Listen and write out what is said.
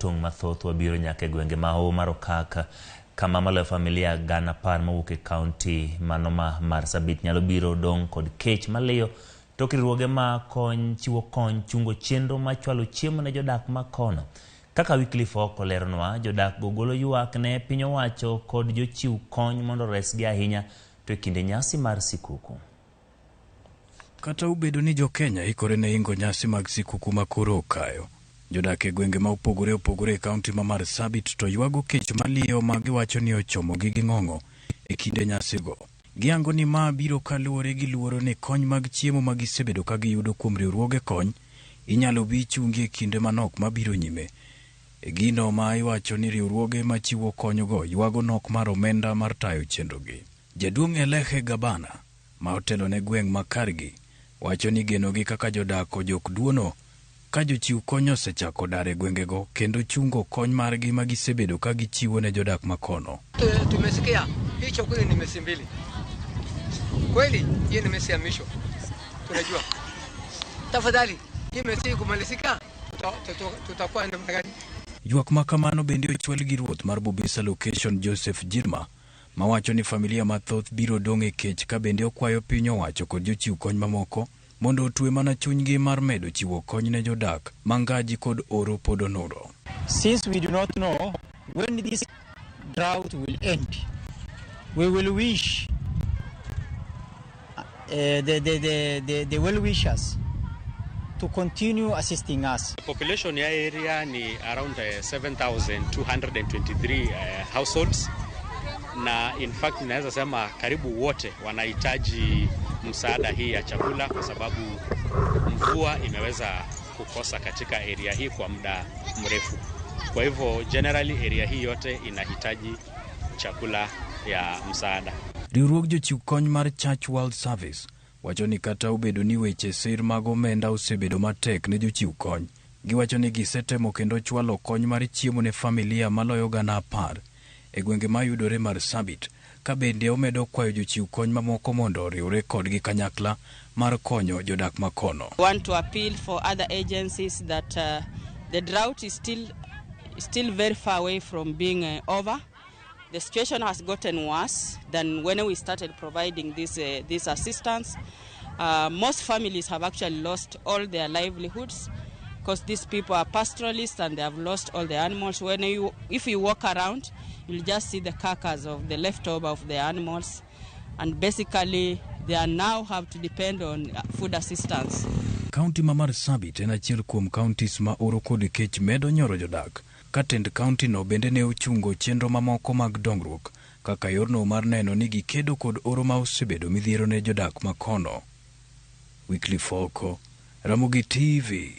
tong' mathoth wabiro nyaka e gwenge ma Hoho mar Okak kama maloyo familia 10,000 mowuok e kaunti mano ma Marsabit nyalo biro dong' kod kech maliyo tok riwruoge ma kony chiwo kony chungo chenro mar chwalo chiemo ne jodak ma kono. Kaka Wycliffe ok oleronwa, jodak go golo ywak ne piny owacho kod jochiw kony mondo oresgi ahinya to e kinde nyasi mar sikuku. Kata obedo ni jo-Kenya ikore ne ingo nyasi mag sikuku ma koro okayo, jodak e gwenge ma opogore opogore e kaunti ma Marsabit to ywago kech maliyo ma giwacho ni ochomogi gi ng'ong'o e kinde nyasigo. Giyango ni ma biro kaluwore gi luoro ni kony mag chiemo ma gisebedo ka giyudo kuom riwruoge kony inyalo bi chungi e kinde manok mabiro nyime. E gino ma iwacho ni riwruoge machiwo konygo ywago nok mar omenda mar tayo chenrogi. Jaduong' Elehe Gabana ma otelo ne gweng' ma kargi wacho ni genogi kaka jodak ojok duono ka jochiw kony osechako dar e gwengego kendo chungo kony margi ma gisebedo ka gichiwo ne jodak makono. Tumesikia hii chakula ni miezi 2. Kweli hii ni miezi ya mwisho. Tunajua. Tafadhali hii miezi kumalizika tutakuwa namna gani? Ywak ma kamano bende ochwal gi ruoth mar Bubisa Location Joseph Jirma mawacho ni familia mathoth biro dong' e kech ka bende okwayo piny owacho kod jochiw kony mamoko mondo otwe mana chunygi mar medo chiwo kony ne jodak ma ngaji kod oro pod onuro. Since we do not know when this drought will end, we will wish the well-wishers to continue assisting us. The population ya area ni around 7,223 households, na in fact naweza sema karibu wote wanahitaji msaada hii ya chakula kwa sababu mvua imeweza kukosa katika area hii kwa muda mrefu. Kwa hivyo generally area hii yote inahitaji chakula ya msaada. Riwruog jochiw kony mar Church World Service wacho ni kata obedo ni weche sir mag omenda osebedo matek ne jochiw kony, giwacho ni gisetemo kendo chwalo kony mar chiemo ne familia maloyo 10,000 e gwenge mayudore Marsabit, ka bende omedo kwayo jochiw kony mamoko mondo oriwre kodgi kanyakla mar konyo jodak makono. We want to appeal for other agencies that the drought is still very far away from being over. The situation has gotten worse than when we started providing this assistance. Most families have actually lost all their livelihoods because these people are pastoralists and they have lost all the animals. If you walk around, you'll just see the carcass of the leftover of the animals. And basically, they are now have to depend on food assistance. Kaunti ma Marsabit en achiel kuom counties ma oro kod kech medo nyoro jodak. Ka tend kaunti no bende ne ochungo chenro mamoko mag dongruok kaka yorno mar neno ni gikedo kod oro ma osebedo midhiero ne jodak makono. Wycliffe Oko, Ramogi TV.